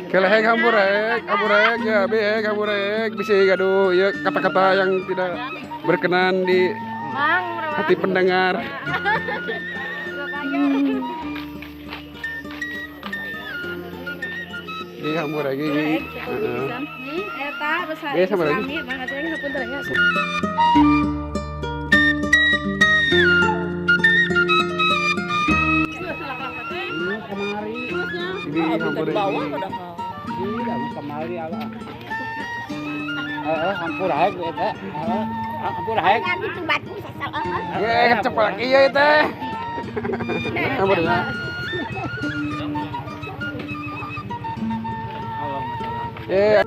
Keleheng hampurek, hampurek ya, behek hampurek bisi gaduh ya kata-kata yang tidak berkenan di hati pendengar. Di hampurek gigi. Heeh. Eta besar. Di hampurek. Iya, kemari ala. Heeh, hampurek eta. Heeh, hampurek. Eh, cepat ieu teh. Hampurek. Eh,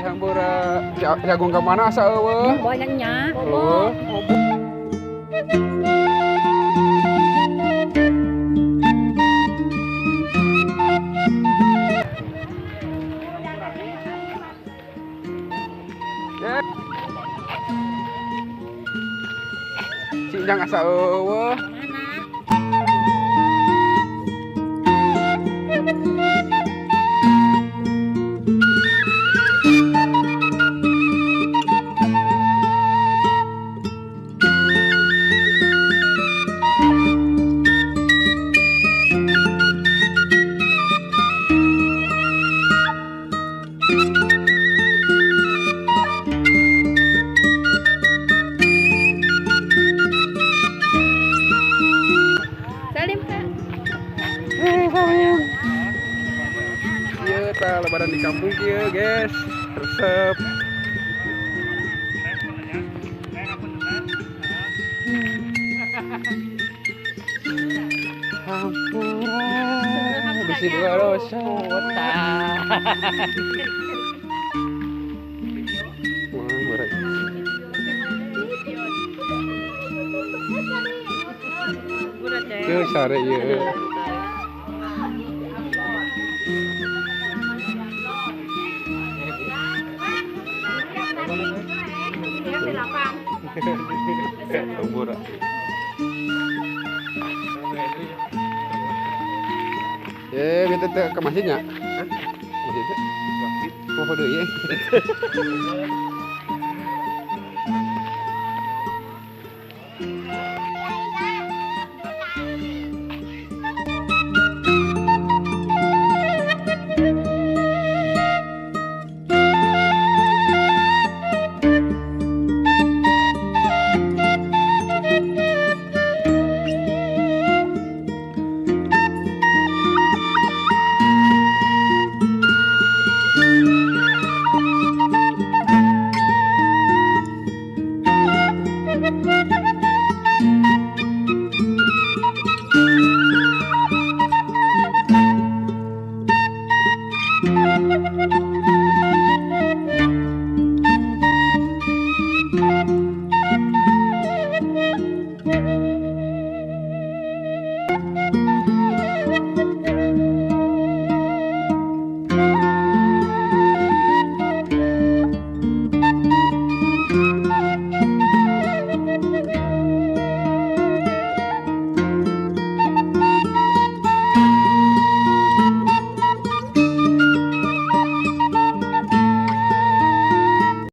hampura jagung ka mana asa eueuh? Banyaknya. Oh. Si Injang asa eueuh. Iya, lebaran di kampung kieu, guys. Resep. Hampura bisi dosa. Teu sare ieu. Hampura. Eh, kita ke masjidnya. Hah? Masjid teh? Masjid. Poho deui ye.